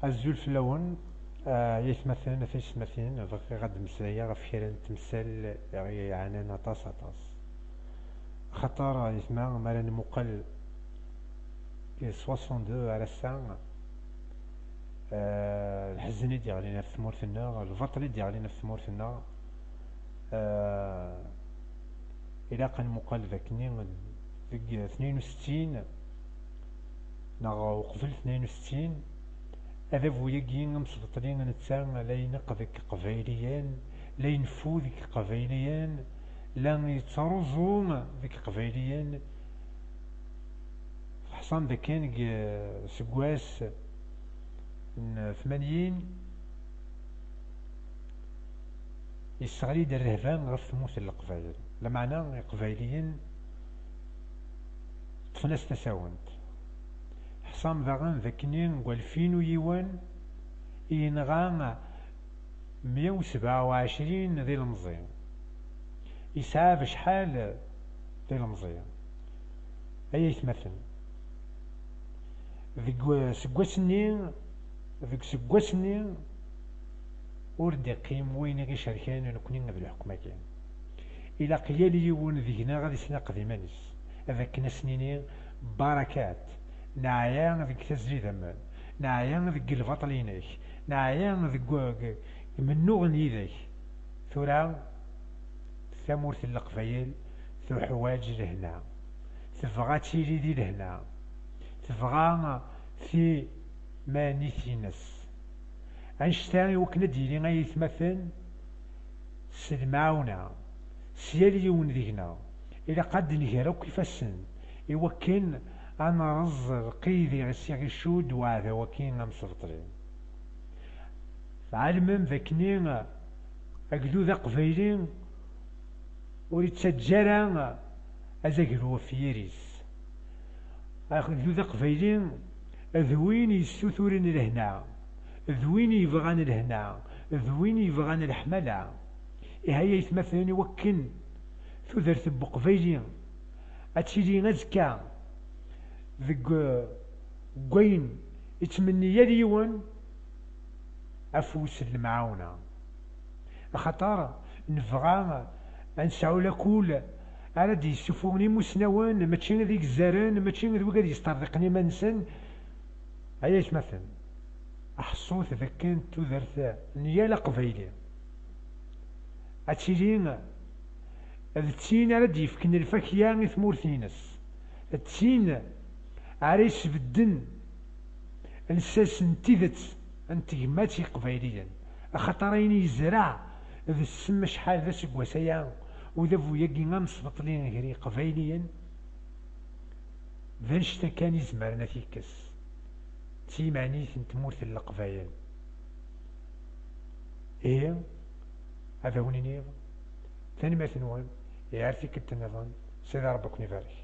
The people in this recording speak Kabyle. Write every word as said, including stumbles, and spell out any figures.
Azul fell-awen, ah, ay atmaten, a taysetmatin, bɣiɣ ad d-mmeslayeɣ ɣef kra n temsal i ɣ-yeɛnan aṭas, aṭas. Axaṭer, ay atma, mi ara nmuqel i soixante-deux ar ass-a, ah, lḥezn i d-yeɣlin ɣef tmurt-nneɣ, lbaṭel i d-yeɣlin ɣef tmurt-nneɣ, ah, ilaq ad nmuqel d akkenni deg tnin u settin, neɣ uqbel tnin u settin, adabu-agi amsebṭli netta la ineqq deg Iqbayliyen, la ineffu deg Iqbayliyen, la yettruẓu deg Iqbayliyen. Teḥṣam dakken deg, seg wass n tmanyin, yesseɣli-d rrehba ɣef tmurt n Leqbayel. Lameɛna Iqbayliyen ṭṭfen-as tasawent. Ḥṣam daɣen d akkenni deg alfin u yiwen i yenɣa mya u sebɛa u ɛecrin d ilemẓi. Yesɛa bacḥal d ilemẓi, ay aytmaten. Deg useggas-nni, deg useggas-nni, ur d-iqqim wayen i ɣ-icerken nekni d leḥkem-agi. Ilaq yal yiwen deg-neɣ ad islaqed iman-is, ad akken ad s-nini: barakat, neɛya deg tazli d aman, neɛya deg lbaṭel-inek, neɛya deg, deg imennuɣen yid-k. Tura, tamurt n Leqbayel tuḥwaǧ lehna, tebɣa ad tili di lehna, tebɣa timanit-ines. Annect-a i wakken ad d-yili, ay aytmaten, s lemɛawna, s yal yiwen deg-neɣ, ilaq ad d-nger akk ifassen i wakken ad nreẓ lqid i ɣ-icudd uɛdaw-agi amsebṭli. Tɛelmem d akkenni agdud aqbayli ur ittaǧǧa ara azaglu ɣef yiri-s. Agdud aqbayli d win yessuturen lehna, d win yebɣan lehna, d win yebɣan leḥmala. Ihi ay aytmaten, i wakken tudert n Uqbayli ad tili azekka deg, deg wayen yettmenni yal yiwen, afus n lemɛawna. Axaṭer nebɣa ad nesɛu lakul ara d-yessufuɣen imusnawen, mačči d igezzaren, mačči d wigad yesṭerḍiqen iman-nsen. Ay aytmaten, ḥṣut d akken tudert n yal aqbayli ad tili d tin ara d-yefken lfakya i tmurt-ines, d tin ara isbedden lsas n tidet n tegmat i Iqbayliyen, axaṭer ayen yezreɛ d ssem acḥal d aseggas aya udabu-agi amsbeṭli gar Iqbayliyen, d annect-a kan i zemren ad t-yekkes d timanit n tmurt n Leqbayel. Ihi, ad awen-iniɣ tanemmirt-nwen, i ar tikkelt nniḍen, Sidi Ṛebbi ad ken-ibarek.